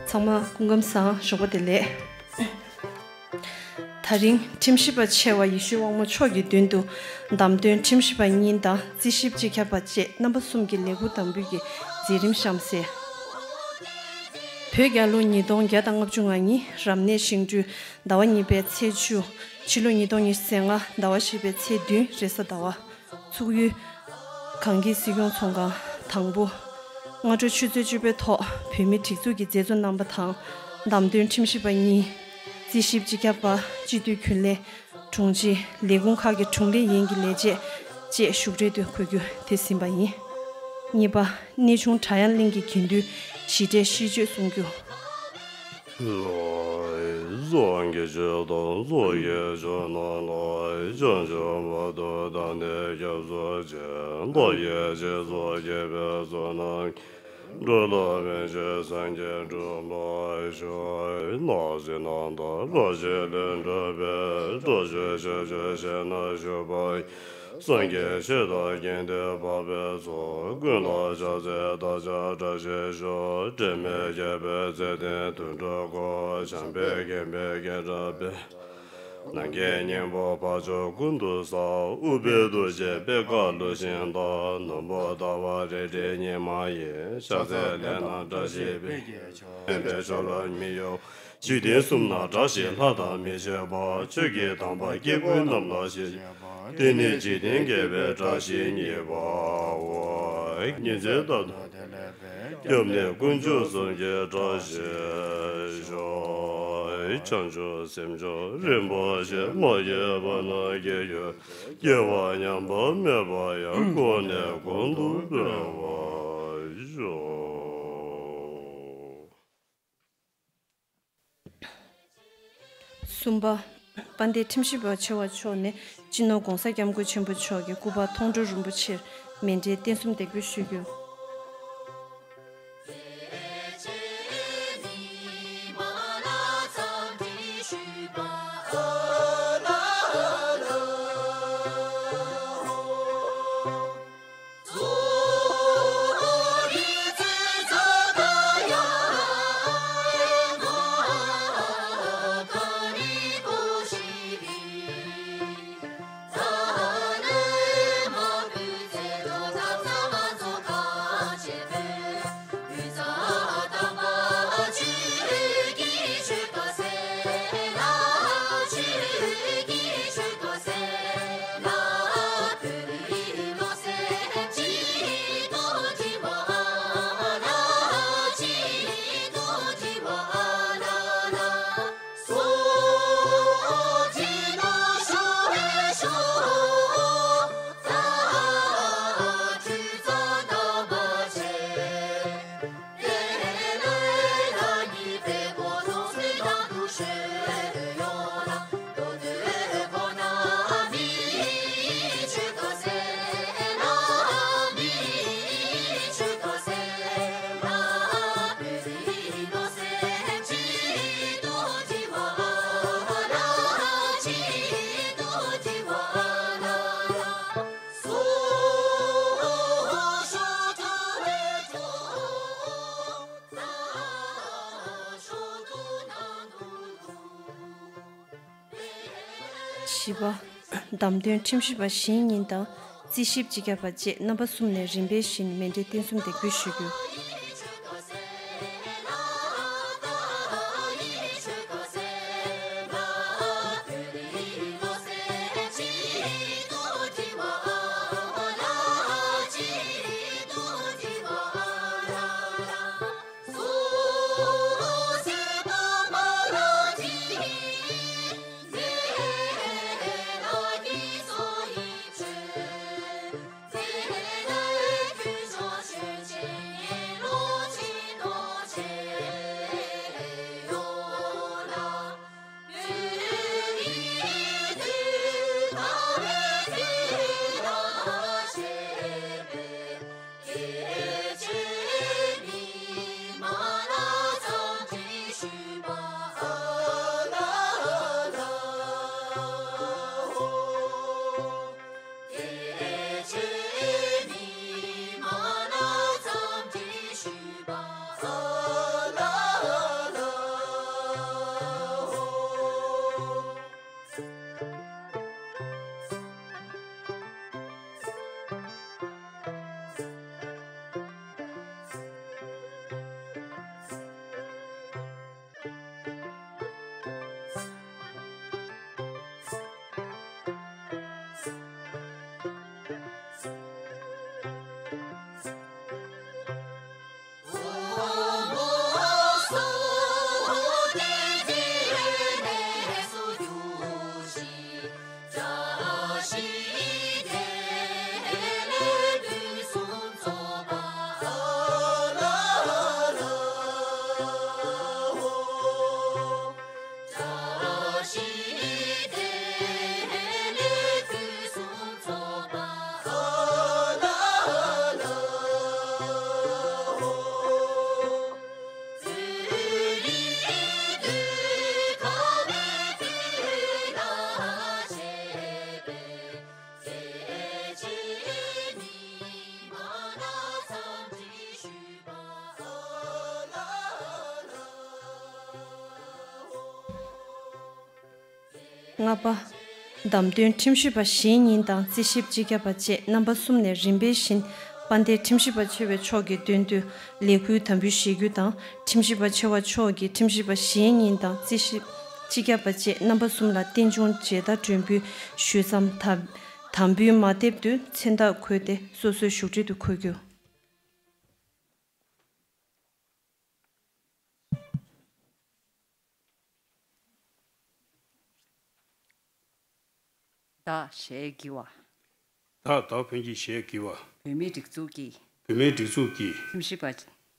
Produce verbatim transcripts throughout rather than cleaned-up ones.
ཚང་མ་སྐུ་ཁམས་བཟང་། ཞོགས་པ་བདེ་ལེགས། དེ་རིང་ཁྲིམས་ཞིབ་པ་ཆེ་བ་ཡེ་ཤེས་དབང་མོ་མཆོག་གི་མདུན་དུ་བདམས་ཐོན་ཁྲིམས་ཞིབ་པ་གཉིས་དང་རྩིས་ཞིབ་སྤྱི་ཁྱབ་པ་བཅས་རྣམ་པ་གསུམ་གྱི་ལས་ཁུར་དམ་འབུལ་གྱི་མཛད་རིམ་གཤམ་གསལ། བོད་རྒྱལ་ལོ་ཉིས་སྟོང་བརྒྱ་དང་ལྔ་བཅུ་ང་གཉིས་རབ་གནས་ཤིང་སྦྲུལ་ཟླ་བ་གཉིས་པའི་ཚེས་བཅུ། ཕྱི་ལོ་ཉིས་སྟོང་ཉི་ཤུ་རྩ་ལྔ་ཟླ་བ་བཞི་པའི་ཚེས་བདུན་རེས་གཟའ་ཟླ་བ། ཚུགས་ཡུལ། གངས་སྐྱིད་སྲིད་སྐྱོང་ཚོང་ཁང་དང་པོ། སྔ་དྲོ་ཆུ་ཚོད་བཅུ་པའི་ཐོག་བོད་མིའི་སྒྲིག་འཛུགས་ཀྱི་མཛད་གཙོ་རྣམ་པ་དང་། བདམས་ཐོན་ཁྲིམས་ཞིབ་པ་གཉིས། རྩིས་ཞིབ་སྤྱི་ཁྱབ་པ། སྤྱི་འཐུས་རྒྱུན་ལས། དྲུང་ཆེ། ལས་ཁུངས་ཁག་གི་དྲུང་ལས་ཡན་གྱི་ལས་བྱེད་བཅས་བཞུགས་གྲལ་དུ་འཁོད་རྒྱུ་དེ་ཟིན་པ་ཡིན། གཉིས་པ། གནས་ཆུང་བྲག་གཡང་གླིང་གི་དགེ་འདུན་ཞི་བདེ་ཤིས་བརྗོད་གསུང་རྒྱུ། སངས་རྒྱས་ཆོས་དང་སངས་རྒྱས་ཆོས་རྣམས་ལ། བྱང་ཆུབ་བར་དུ་བདག་ནི་སྐྱབས་སུ་མཆི། བདག་གིས་སྦྱིན་སོགས་བགྱིས་པའི་ཚོགས་རྣམས་ཀྱིས། འགྲོ་ལ་ཕན་ཕྱིར་སངས་རྒྱས་འགྲུབ་པར་ཤོག། སྣང་སྲིད་རྣམ་དག་རབ་བྱེད་ལས་འགྲུབ་པའི། དྲག་ཤུལ་ཤ་སྦྱོར་ཞེ་ན་ཞུགས་པ་ཡི། སངས་རྒྱས་ཆོས་དང་དགེ་འདུན་འཕགས་པའི་ཚོགས། ཀུན་ལ་ཕྱག་འཚལ་བདག་ཅག་བཀྲ་ཤིས་ཤོག། དྲི་མེད་རྒྱལ་པོའི་མཛད་འཕྲིན་དོན་གྲུབ་སྐུ། བྱམས་པའི་མགོན་པོས་མགོན་སྐྱབས་པའི། ནམ་མཁའི་སྙིང་པོ་འཕགས་མཆོག་ཀུན་ཏུ་གསལ། ཨུཏྤལ་གདུགས་བཅས་པད་དཀར་ལུས་ཤིང་འདར། ནོར་བུ་ཟླ་བ་རལ་གྲི་ཉི་མ་ཡིས། ཕྱག་འཚལ་ལས་རྣམས་བཀྲ་ཤིས་པའི། མཁྱེན་པའི་ཆོས་ལ་མི་གཡོ། འཇིག་རྟེན་གསུམ་ན་བཀྲ་ཤིས་ལྷ་དང་མི་ཕྱེད་པ། ཆོས་ཀྱི་དམ་པ་སྐྱེ་དགུ་རྣམས་ལ་ཞེས་བྱ། དེ་ནི་འཇིག་རྟེན་དགེ་བའི་བཀྲ་ཤིས་བརྙེས་པའོ། ཉིན་མཚན་རྟག་ཏུ་བདེ་ལེགས་པས། སྐྱབས་གནས་དཀོན་མཆོག་གསུམ་གྱི་བཀྲ་ཤིས་ཤོག། བྱང་ཆུབ་སེམས་མཆོག་རིན་པོ་ཆེ། མ་སྐྱེས་པ་རྣམས་སྐྱེ་གྱུར། སྐྱེས་པ་ཉམས་པ་མེད་པ་ཡང་། གོང་ནས་གོང་དུ་འཕེལ་བར་ཤོག། གསུམ་པ། དཔལ་ལྡན་ཁྲིམས་ཞིབ་པ་ཆེ་བ་མཆོག་ནས་སྤྱི་ནོར་༧གོང་ས་༧སྐྱབས་མགོན་ཆེན་པོ་མཆོག་གི་སྐུ་པར་མཐོང་གྲོལ་རིན་པོ་ཆེར་མཎྜལ་རྟེན་གསུམ་འདེགས་འབུལ་ཞུ་རྒྱུ། བཞི་པ། བདམས་ཐོན་ཁྲིམས་ཞིབ་པ་གཞན་གཉིས་དང་རྩིས་ཞིབ་སྤྱི་ཁྱབ་པ་བཅས་རྣམ་པ་གསུམ་ནས་རིམ་པས་བཞིན་མཎྜལ་རྟེན་གསུམ་འདེགས་འབུལ་ཞུ་རྒྱུ། ལྔ་པ། བདམས་ཐོན་ཁྲིམས་ཞིབ་པ་གཞན་གཉིས་དང་རྩིས་ཞིབ་སྤྱི་ཁྱབ་པ་བཅས་རྣམ་པ་གསུམ་ནས་རིམ་པས་བཞིན་དཔལ་ལྡན་ཁྲིམས་ཞིབ་པ་ཆེ་བའི་མཆོག་གི་མདུན་དུ་ལས་འཁུར་དམ་འབུལ་ཞུ་རྒྱུ་དང་། ཁྲིམས་ཞིབ་པ་ཆེ་བ་མཆོག་གིས་ཁྲིམས་ཞིབ་པ་གཞན་གཉིས་དང་རྩིས་ཞིབ་སྤྱི་ཁྱབ་པ་བཅས་རྣམ་པ་གསུམ་ལ་རྟེན་འབྱུང་མཇལ་དར་སྒྲོན་འབུལ་ཞུས་མཚམས། དམ་དམ་འབུལ་མ་ཐེབས་དུས་མཚན་རྟགས་འཁོད་དེ་སོ་སོའི་བཞུགས་ཁྲི་དུ་འཁོད་རྒྱུ། བདག་ཞལ་དགྱེས་པ། བདག་ཟླ་བ་ཕུན་གྱིས་ཞལ་དགྱེས་པ། བོད་མིའི་སྒྲིག་འཛུགས་ཀྱི། བོད་མིའི་སྒྲིག་འཛུགས་ཀྱི། ཁྲིམས་ཞིབ་པ།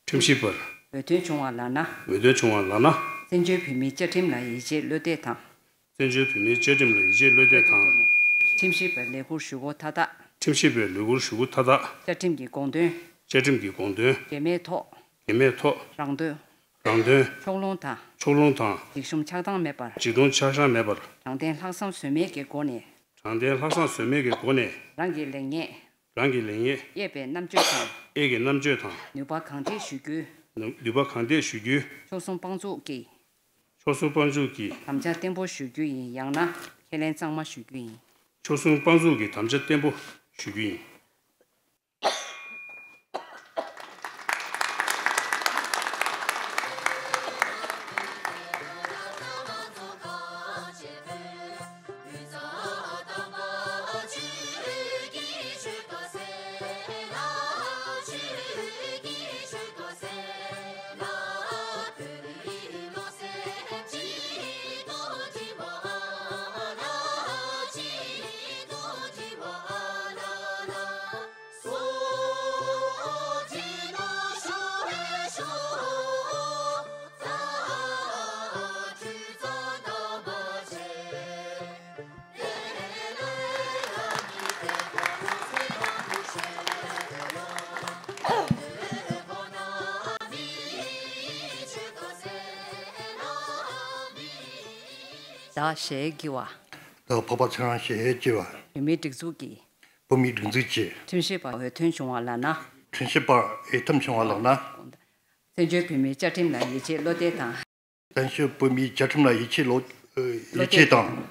ཁྲིམས་ཞིབ་པར། འོས་ཐོན་བྱུང་བ་ལགས་ན། འོས་ཐོན་བྱུང་བ་ལགས་ན། བཙན་བྱོལ་བོད་མིའི་བཅའ་ཁྲིམས་ལ་ཡིད་ཆེས་བློ་གཏད་དང་། བཙན་བྱོལ་བོད་མིའི་བཅའ་ཁྲིམས་ལ་ཡིད་ཆེས་བློ་གཏད་དང་། ཁྲིམས་ཞིབ་པའི་ལས་འཁུར་ཞུ་སྒོ་མཐའ་དག། ཁྲིམས་ཞིབ་པའི་ལས་འཁུར་ཞུ་སྒོ་མཐའ་དག། བཅའ་ཁྲིམས་ཀྱི་དགོངས་དོན། བཅའ་ཁྲིམས་ཀྱི་དགོངས་དོན། འགལ་མེད་ཐོག། འགལ་མེད་ཐོག། རང་དོན། རང་དོན། ཕྱོགས་ལྷུང་དང་། ཕྱོགས་ལྷུང་དང་། འཇིགས་ཞུམ་ཆགས་སྡང་མེད་པར། འཇིགས་ཞུམ་ཆགས་སྡང་མེད་པར། དྲང་བདེན་ལྷག་བསམ་ཟོལ་མེད་ཀྱི་སྒོ་ནས། དྲང་བདེན་ལྷག་བསམ་ཟོལ་མེད་ཀྱི་སྒོ་ནས། རང་གི་ལེགས་ཉེས། རང་གི་ལེགས་ཉེས། གཡས་པའི་རྣམ་དཔྱོད་དང་། གཡས་ཀྱི་རྣམ་དཔྱོད་དང་། ནུས་པ་གང་ཐད་ཞུ་རྒྱུའི། ནུས་ནུས་པ་གང་ཐད་ཞུ་རྒྱུའི། ཕྱོགས་གསུམ་དཔང་བཙུགས་ཀྱིས། ཕྱོགས་གསུམ་དཔང་བཙུགས་ཀྱིས། དམ་བཅའ་བརྟན་པོ་ཞུ་རྒྱུ་ཡིན། ཡང་ན་ཁས་ལེན་གཙང་མ་ཞུ་རྒྱུ་ཡིན། ཕྱོགས་གསུམ་དཔང་བཙུགས་ཀྱིས་དམ་བཅའ་བརྟན་པོ་ཞུ་རྒྱུ་ཡིན། བདག་ཞལ་དགྱེས་པ། བདག་འཕགས་པ་ཚེ་རིང་ཞལ་དགྱེས་པ། བོད་མིའི་སྒྲིག་འཛུགས་ཀྱི། བོད་མིའི་སྒྲིག་འཛུགས་ཀྱི། ཁྲིམས་ཞིབ་པར་འོས་ཐོན་བྱུང་བ་ལགས་ན། ཁྲིམས་ཞིབ་པར་འོས་ཐོན་བྱུང་བ་ལགས་ན། བཙན་བྱོལ་བོད་མིའི་བཅའ་ཁྲིམས་ལ་ཡིད་ཆེས་བློ་གཏད་དང་། བཙན་བྱོལ་བོད་མིའི་བཅའ་ཁྲིམས་ལ་ཡིད་ཆེས་བློ། བློ་ཡིད་ཆེས་གཏད། དང་།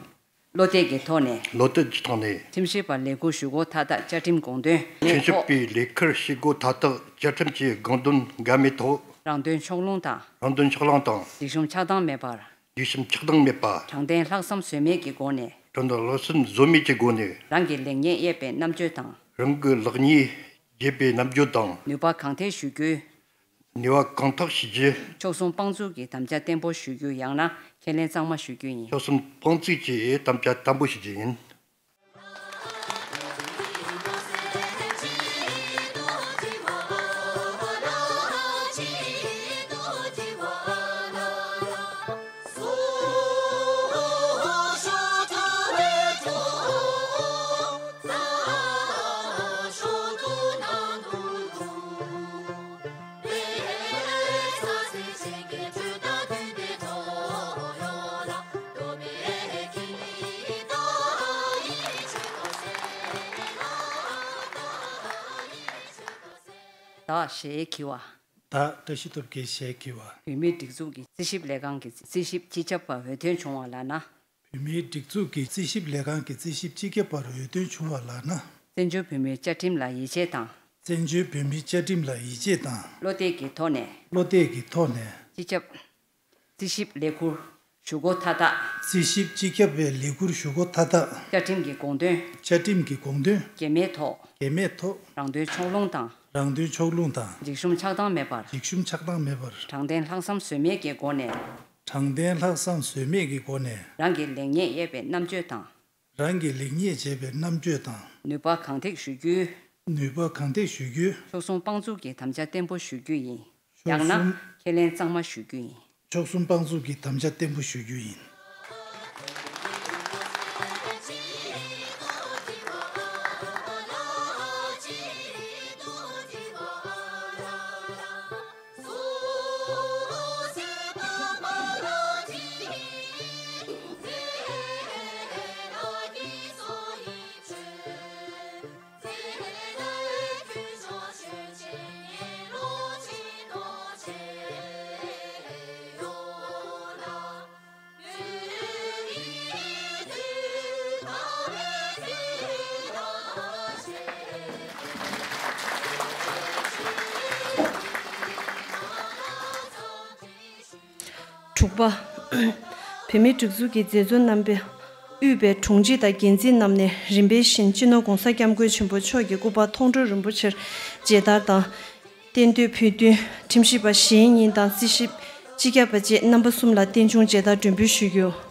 བློ་གཏད་ཀྱི་ཐོག་ནས། བློ་གཏད་ཀྱི་ཐོག་ནས། ཁྲིམས་ཞིབ་པར་ལས་འཁུར་ཞུ་སྒོ་མཐའ་དག་བཅའ་ཁྲིམས་དགོངས་དོན་ཁྲིམས་ཞིབ་ཐོག་པའི་ལས་འཁུར་ཞུ་སྒོ་མཐའ་དག་བཅའ་ཁྲིམས་ཀྱི་དགོངས་དོན་འགལ་མེད་ཐོག་རང་དོན་ཕྱོགས་ལྷུང་དང་། རང་དོན་ཕྱོགས་ལྷུང་དང་། འཇིགས་ཞུམ་ཆགས་སྡང་མེད་པར། འཇིགས་ཞུམ་ཆགས་སྡང་མེད་པ། དྲང་བདེན་ལྷག་བསམ་ཟོལ་མེད་ཀྱི་སྒོ་ནས། དྲང་བདེན་ལྷག་བསམ་ཟོལ་མེད་ཀྱི་སྒོ་ནས། རང་གི་ལེགས་ཉེས་གཡས་པའི་རྣམ་དཔྱོད་དང་། རང་གི་ལེགས་ཉེས་གཡས་པའི་རྣམ་དཔྱོད་དང་། ནུས་པ་གང་ཐད་ཞུ་རྒྱུའི། ནུས་པ་གང་ཐད་ཞུ་རྒྱུའི། ཕྱོགས་གསུམ་དཔང་བཙུགས་ཀྱིས་དམ་བཅའ་བརྟན་པོ་ཞུ་རྒྱུ་ཡང་ན་ཁས་ལེན་གཙང་མ་ཞུ་རྒྱུ་ཡིན། ཕྱོགས་གསུམ་དཔང་བཙུགས་ཀྱིས་དམ་བཅའ་བརྟན་པོ་ཞུ་རྒྱུ་ཡིན། བདག་ཞལ་དགྱེས་པ། བདག་བཀྲ་ཤིས་སྟོབས་རྒྱལ་ཞལ་དགྱེས་པ། བོད་མིའི་སྒྲིག་འཛུགས་ཀྱི་རྩིས་ཞིབ་ལས་ཁང་གི་རྩིས་ཞིབ་སྤྱི་ཁྱབ་པར་འོས་ཐོན་བྱུང་བ་ལགས་ན། བོད་མིའི་སྒྲིག་འཛུགས་ཀྱི་རྩིས་ཞིབ་ལས་ཁང་གི་རྩིས་ཞིབ་སྤྱི་ཁྱབ་པར་འོས་ཐོན་བྱུང་བ་ལགས་ན། བཙན་བྱོལ་བོད་མིའི་བཅའ་ཁྲིམས་ལ་ཡིད་ཆེས་དང་། བཙན་བྱོལ་བོད་མིའི་བཅའ་ཁྲིམས་ལ་ཡིད་ཆེས་དང་། བློ་གཏད་ཀྱི་ཐོག་ནས། བློ་གཏད་ཀྱི་ཐོག་ནས། སྤྱི་ཁྱབ། རྩིས་ཞིབ་ལས་འཁུར་ཞུ་སྒོ་མཐའ་དག་རྩིས་ཞིབ་སྤྱི་ཁྱབ་པའི་ལས་འཁུར་ཞུ་སྒོ་མཐའ་དག་བཅའ་ཁྲིམས་ཀྱི་དགོངས་དོན། བཅའ་ཁྲིམས་ཀྱི་དགོངས་དོན། འགལ་མེད་ཐོག་འགལ་མེད་ཐོག་རང་དོན་ཕྱོགས་ལྷུང་དང་། རང་དོན་ཕྱོགས་ལྷུང་དང་། འཇིགས་ཞུམ་ཆགས་སྡང་མེད་པར། འཇིགས་ཞུམ་ཆགས་སྡང་མེད་པར། དྲང་བདེན་ལྷག་བསམ་ཟོལ་མེད་ཀྱི་སྒོ་ནས། དྲང་བདེན་ལྷག་བསམ་ཟོལ་མེད་ཀྱི་སྒོ་ནས། རང་གི་ལེགས་ཉེས་གཡས་པའི་རྣམ་དཔྱོད་དང་། རང་གི་ལེགས་ཉེས་གཡས་པའི་རྣམ་དཔྱོད་དང་། ནུས་པ་གང་ཐད་ཞུ་རྒྱུའི། ནུས་པ་གང་ཐད་ཞུ་རྒྱུའི། ཕྱོགས་གསུམ་དཔང་བཙུགས་ཀྱིས་དམ་བཅའ་བརྟན་པོ་ཞུ་རྒྱུ་ཡིན། ཕྱོགས་ཡང་ན་གསུམ། ཁས་ལེན་གཙང་མ་ཞུ་རྒྱུ་ཡིན། ཕྱོགས་གསུམ་དཔང་བཙུགས་ཀྱིས་དམ་བཅའ་བརྟན་པོ་ཞུ་རྒྱུ་ཡིན། པ། བོད་མིའི་སྒྲིག་འཛུགས་ཀྱི་མཛད་གཙོ་རྣམ་པས་དབུས་པའི་དྲུང་ཆེ་དང་འགན་འཛིན་རྣམས་ནས་རིམ་པས་བཞིན་སྤྱི་ནོར་༧གོང་ས་༧སྐྱབས་མགོན་ཆེན་པོ་མཆོག་གི་སྐུ་པར་མཐོང་གྲོལ་རིན་པོ་ཆེར་མཇལ་དར་དང་། རྟེན་མདོའི་ཕུལ་བསྟུན། ཁྲིམས་ཞིབ་པ་གཞན་གཉིས་དང་རྩིས་ཞིབ་སྤྱི་ཁྱབ་པ་བཅས་རྣམ་པ་གསུམ་ལ་རྟེན་འབྱུང་མཇལ་དར་སྒྲོན་འབུལ་ཞུས་ཡོད།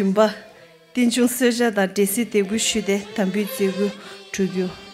བདུན་པ། རྟེན་འབྱུང་གསོལ་ཇ་དང་འབྲས་སིལ་འདེགས་འབུལ་ཞུས་ཏེ་དམ་འབུལ་མཛད་འགུལ་གྲོལ་རྒྱུ།